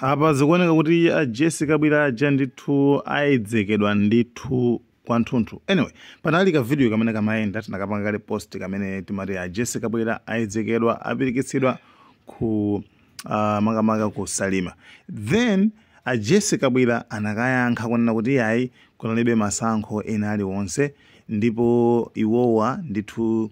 Apa zikuoneka kuti a Jessie Kabwila aja ndithu ayedzekedwa ndithu kwanthunthu. Anyway, panali ka video kamene kamayenda, tinakapanga kale post, kamene timati a Jessie Kabwila ayedzekedwa, apirikitsidwa ku makamaka ku Salima. Then a Jessie Kabwila anakayankha kunena kuti ayi, kunalibe masankho ena aliwonse, ndipo iwowa ndithu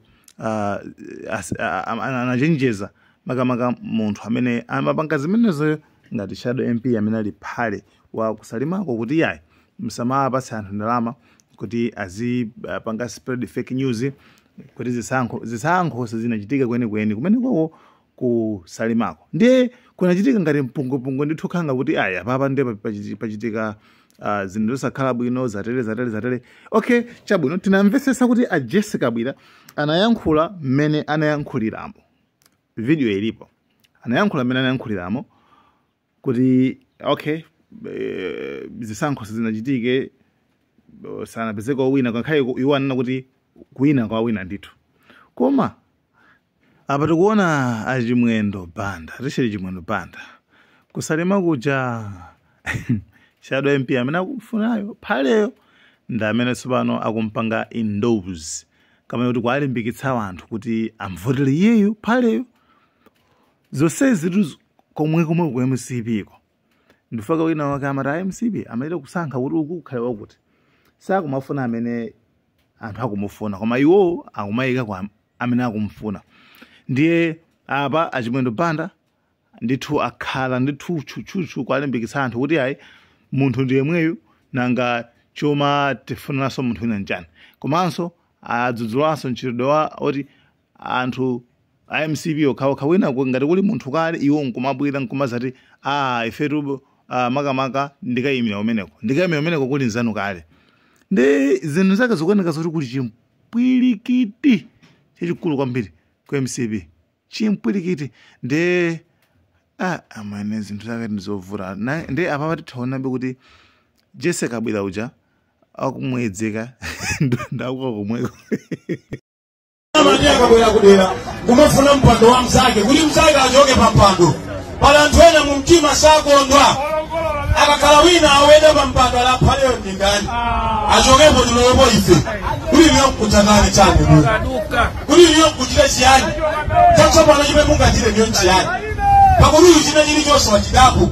anachenjeza makamaka munthu amene amapanga zimenezo ngati shadow MP amene ali phale wa kusalimako kuti yayi, msamapatse anthu ndalama kuti azipanga spread fake news kuti zisankho sizinachitika kwenikweni kumenekoko kusalimako. Ndiye kunachitika ngati mpungupungu ndithu, khanga kuti aya, apapa ndiye pachitika zinthu zosakhala bwino, zatere zatere zatere. Okay, chabwino, tinamvetsetsa kuti a Jessie Kabwila anayankhula mmene anayankhuliramo, video ilipo, anayankhula mmene anayankhuliramo kuti okay, zisankho sizinachitike, sanapezeka wina, ngakhale iwo anena kuti kuwina kwa wina ndithu. Koma apa tikuona achimwendo Banda, Richard Chimwendo Banda, kusalima kuja shadow MP amene akufunayo phaleyo ndi amene tsopano akumpanga endorse, kamene kuti kualimbikitsa anthu kuti amvotere iyeyo phaleyo. Zonsezi zitu komwe komwe ku MCP ko ndifaka wina wake amati a MCP amayita kusankha kuti uku kukhale wakuti, sakumafuna amene anthu akumufuna, koma iwo akumayika kwa amene akumufuna. Ndiye apa achimwendo Banda ndithu akhala ndithu tchutchutchu kualimbikitsa anthu kuti ayi, munthu ndi yemweyu, nanga choma tifunanso munthu wina nchani? Komanso adzudzulanso mchitidwe wa oti anthu a MCP okhaokha wina ngati kuli munthu kale, iwo nkumabwera nkumazati a ifetu makamaka ndikayimira umeneko, ndikayimira umeneko kuli nzanu kale. Ndi zinthu zake zikuoneka zoti kuli chimpwirikiti chachikulu kwambiri ku MCP, chimpwirikiti. Ndi amene zinthu zake ndizovuta. Ndi apapa tithaonabe kuti Jessie Kabwila uja akumwedzeka ndakuka komweko. Amati akabwera kudera kumafuna mpando wa mzake, kuti mzake achoke pa mpando. Pali anthu ena mu mtima sakondwa akakhala wina awenda pa mpando, alaphaleyo ndingani achokepo, tilowepo ife. Kuti iliyo nkudzakale chani kuno? Kuti iliyo nkuchita chiyani chatsopano chimene mungachite ndiyo nchiyani? Pakuti uyu china chilichonse wachitapo,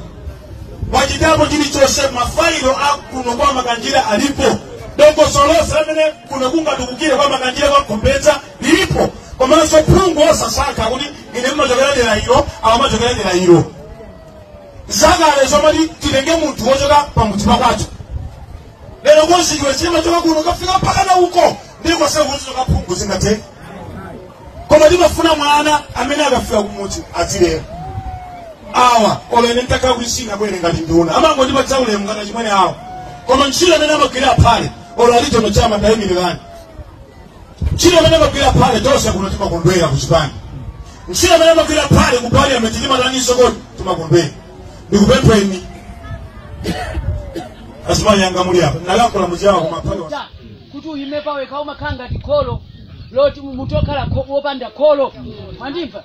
wachitapo chilichonse. Mafailo a kuno kwa Makanjira alipo, dongosolo lonse lamene kuno kungatukukire kwa Makanjira, kwa Khombedza lilipo. Komanso phungu osasankha kuti ine mmachokera dera ilo, awa machokera dera ilo. Zakale zomati titenge munthu wochoka pamudzi pakwathu, lero konsikiwe chimachoka kuno kafika mpaka na uko, ndiko sekuzichoka phungu zingatheka. Koma timafuna mwana amene akafika kumudzi azilera awa. Olo ine ntakhala kuti sinabwere ngati nduna, amangondipatsa ulemu ngati chimwene awa. Koma ntchito imene amagwira phale, olo alichono chama ndayimirirani, ntchito imene amagwira phale tonse kuno timakondwera kuchipani. Ntchito imene amagwira phale ku parliament timataniso kodi timakondwera. Ndikupempheni azimayi anga muli apa, nalankhula muchiyawa koma phale kuti uyime pawekha umakhala ngati kholo loti munthu okhala wopanda kholo, mwandimva?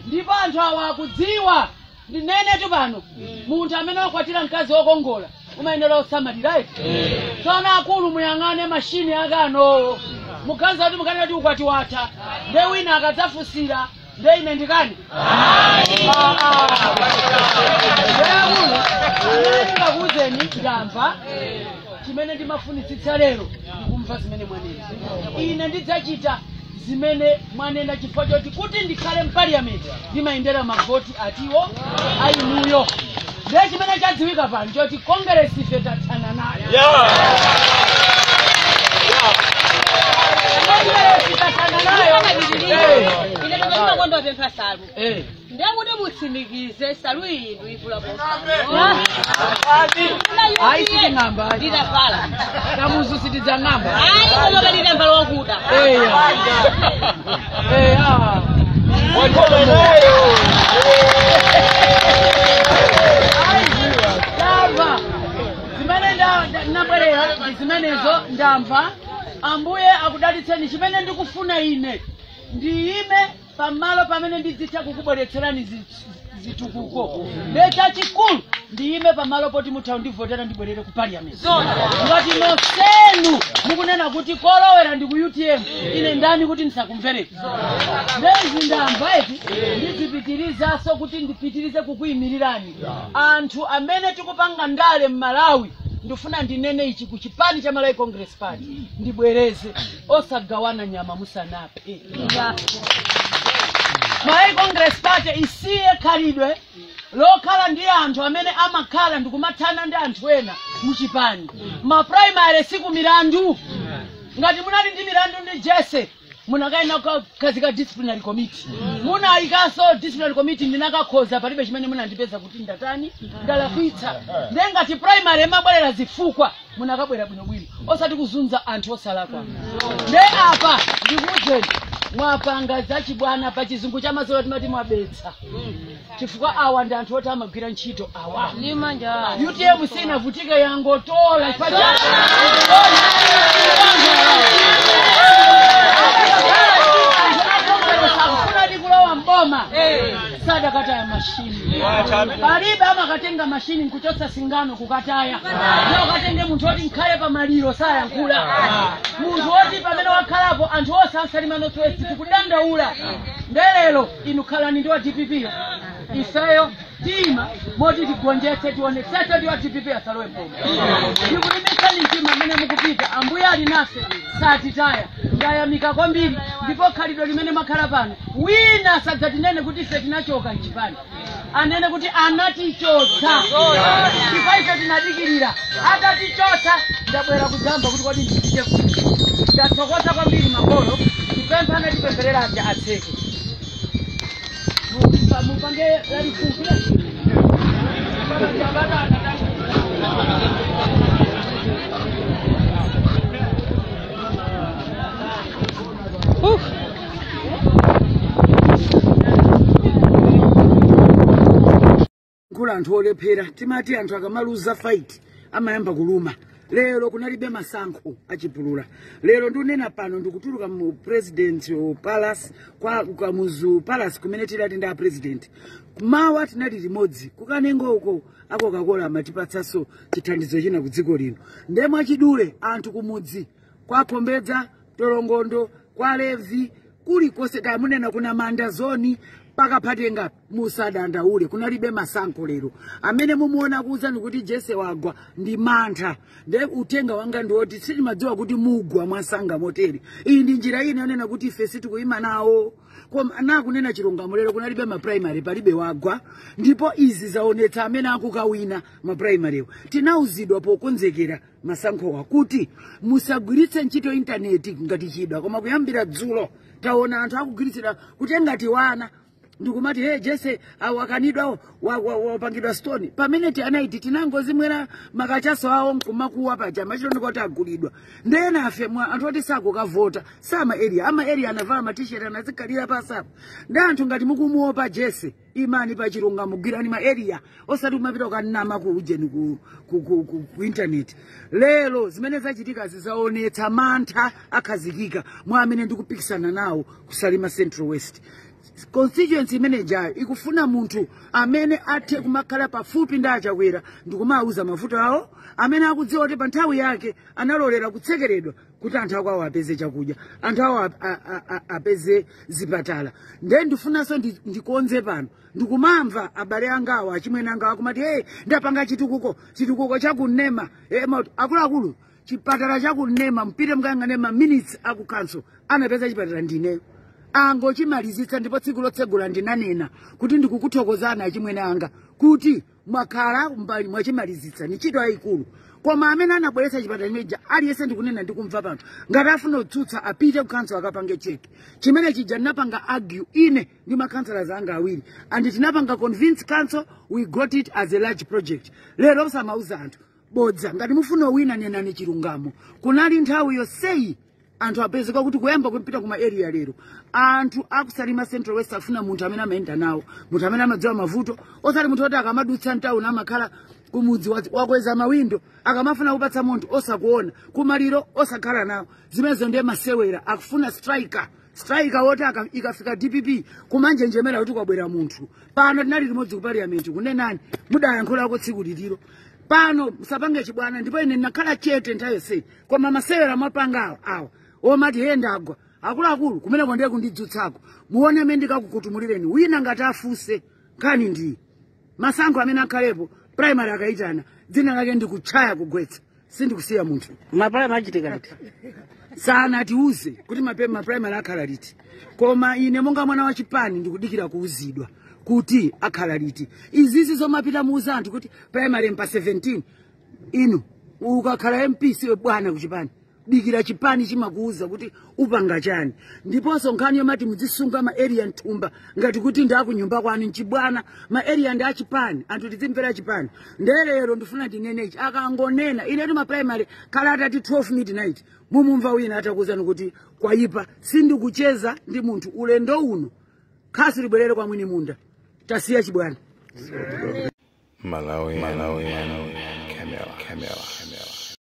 Ndipo anthu awa akudziwa ndinenetu pano, munthu amene wakwatira mkazi wokongola umayenera osamalira iti. Tsono akulu, muyang'ane mashini ake anowo, muganiza kuti mukanena kuti ukwati watha, nde wina akadzafunsira, nde ine ndikani? Akulu, amene ndingakuwuzeni, ndamva. Chimene ndimafunitsitsa lero ndikumva zimene mwanena. Ine ndidzachita zimene mwanena, chifukwa choti kuti ndikhale mpaliyamenti ndimayendera mavoti atiwo ayinuyo. Ndiye chimene chadziwika pano choti Kongeresi ife tathana nayo, Kongeresi tathana nayo. Ine ndimakonda pempha salu. Ndekuti mutsimikize salu iyi ndiyivula. Ayi, siting'amba. Nditavala. Kamuzu sitidzang'amba. Ayi, koma palitambala wakuda. Eya, eya. Ndamva zimene nabwerera ndi zimenezo, ndamva. Ambuye akudalitseni. Chimene ndikufuna ine, ndiyime pamalo pamene ndidzitha kukubweretserani zitukuko. Ndechachikulu ndiyime pamalo poti mutha ndivotera ndibwerere ku parliament. Ngati nonsenu mukunena kuti kolowera ndi ku UTM, ine ndani kuti ndisakumvereni? Ndezi ndamva eti, ndizipitirizaso kuti ndipitirize kukuyimirirani. Anthu amene tikupanga ndale m'Malawi, ndifuna ndinene ichi ku chipani cha Malawi Congress Party, ndibwereze: osagawana nyama musanaphe. Malawi Congress Party isiye khalidwe lokhala ndi anthu amene amakhala ndikumathana ndi anthu ena muchipani. Ma primary siku milandu. Ngati munali ndi milandu ndi Jesse, munakaena kukhazika disciplinary committee. Munayikanso disciplinary committee, ndinakakhoza, palibe chimene munandipeza kuti ndatani, ndalakwitsa. Ndiye ngati primary imabwerera zifukwa, munakabwera bwinobwino, osati kuzunza anthu osalakwa. Nde apa ndikuwuzeni, mwapanga zachibwana. Pa chizungu cha mazola timati mwabetsa, chifukwa awa ndi anthu oti amagwira ntchito awa. UTM sinavutika, yangotola chifukwa akufuna kulowa mboma sadakataya mashini. Palibe amakatenga mashini nkuchotsa singano kukataya. Ndiye ukatenge munthu oti nkhale pamaliro sayankhula, munthu woti pamene wakhalapo anthu onse a Salima North West tikudandaula. Ndelero inu khalani ndi wa DPP yo, ifeyo tima moti tigonjetse, tionetsetse ndi wa DPP asalowe mboma. Ndikulimbitsani mtima amene mukupita, Ambuye ali nafe, satitaya. Ndayamika kwambiri, ndipo khalidwe limene makhala pano, wina sadzatinene kuti ife tinachoka mchipani, anene kuti anatichotsa, chifukwa ife tinadikirira atatichotsa. Ndabwera kudzamba kuti kodi ndipite kuti. Ndathokoza kwambiri makolo, tipempha anatipempherera aja atseke. Mupange lalifupi. Nkula anthu olephera, timati anthu akamaluza fight amayamba kuluma. Lero kunalibe masankho achipulula. Lero ndikunena pano, ndikutuluka mu President Palace, kwa Kamuzu Palace kumene tilati ndi a president. Mawa tinali limodzi kukanengo uko, a Coca-Cola amatipatsanso chithandizo china ku dziko lino. Nde mwachidule, anthu kumudzi kwaphombedza Tolongondo, kwa Levi, kulikonse tamunena kuna Manda zoni pakaphatenga, musadandaule, kunalibe masankho lero. Amene mumuona kuwuzani kuti Jese wagwa ndi mantha. Nde uthenga wanga ndiwoti sitimadziwa kuti mugwa mwasanga motere. Iyi ndi njira ina yonena kuti ife sitikuyima nawo, koma nakunena chilungamo, lero kunalibe ma primary, palibe wagwa, ndipo izi zaonetsa amene akukawina ma primarywo. Tinauzidwa pokonzekera masankhowa kuti musagwiritse ntchito intaneti ngati chidwa, koma kuyambira dzulo taona anthu akugwiritsira kutenga tiwana ndikumati, "Hey, Jese awakanidwa, wapangidwa stone," pamene ti anaiti tinangozimwera makachaso awo nkumakuwa paja machiloneka kuti agulidwa. Ndena afe mwa anthu oti sakukavota sama area, ama area anavala ma T-shirt anazikhalira pasapo. Ndi anthu ngati mukumuopa Jese, imani pachilungamo, gwirani ma area, osati kumapita kukanama ku ujeni ku internet. Lero zimene zachitika zizaonetsa mantha akhazikika mwa amene ndikupikisana nawo kusalima Central West constituency. Imene jayo ikufuna munthu amene athe kumakhala pafupi ndi Achakwera ndikumawuza mavuto awo, amene akudziwa kuti pa nthawi yake analolera kutsekeredwa kuti anthu akwawo apeze chakudya, anthu awo apeze zipatala. Nde ndifunanso ndikonze pano, ndikumamva abale angawo, achimwene angawo akumati, "Hey, ndapanga chitukuko, chitukuko chakunema." Hey, akuluakulu, chipatala chakunema, mpite mukayang'ane ma minutes aku council, anapeza chipatala ndineyo, angochimalizitsa. Ndipo tsiku lotsegula ndinanena kuti ndikukuthokozani achimwene anga kuti mwakhala mbali mwachimalizitsa, ni ntchito yayikulu. Koma amene anabweretsa chipatala chimeneja, aliyense ndikunena ndikumva pano, ngati afuna kutsutsa apite ku council akapange check. Chimene chija ndinapanga argue ine ndi ma councillors anga awiri and tinapanga convince council, we got it as a large project. Lero osamauza anthu bodza. Ngati mufuna wina, nenani chilungamo. Kunali nthawi yonseyi anthu apezeka kuti kuyamba kupita kuma area. Lero anthu akusalima Central West afuna munthu amene amayenda nawo, munthu amene amadziwa mavuto, osati munthu oti akamadutsa mtawuni amakhala kumudzi wakweza mawindo, akamafuna kupatsa munthu osakuona, kumaliro osakhala nawo. Zimenezo ndiye masewera. Akufuna striker. Striker woti ikafika DPP kumanjenjemera kuti kwabwera munthu. Pano tinali limodzi ku parliament, kunenani mudayankhulako tsiku liliro. Pano musapange chibwana, ndipo ine ndinakhala chete nthawi yonseyi, koma masewera mwapangawa awa omati he ndagwa, akuluakulu, kumeneko ndiye kundidzutsako. Muone amene ndikakukutumulireni wina ngati afuse nkhani ndiyi masankho amene akhalepo primary akayitana dzina lake ndikutchaya kugwetsa, sindikusiya munthu. Maprimary achitika liti? Sanatiuze kuti maprimary akhala liti, koma ine monga mwana wa chipani ndikudikira kuuzidwa kuti akhala liti. Izizi zomapita muuza anthu kuti primary mpa 17, inu ukakhala MP siwe bwana kuchipani. Dikira chipani chimakuuza kuti upanga chani. Ndiponso nkhani yomati muzisunga ma area mthumba ngati kuti ndi akunyumba kwanu nchibwana. Ma area ndi achipani, anthu tizimvera chipani. Ndelero ndifuna ndinenechi, akangonena inetu ma primary khala atati 12 midnight, mumumva wina atakuuzani kuti kwayipa. Sindikucheza ndi munthu ulendo uno, khasu libwerere kwa mwini munda, tasiya chibwana. Malawi, Malawi, Camera, Camera, Camera.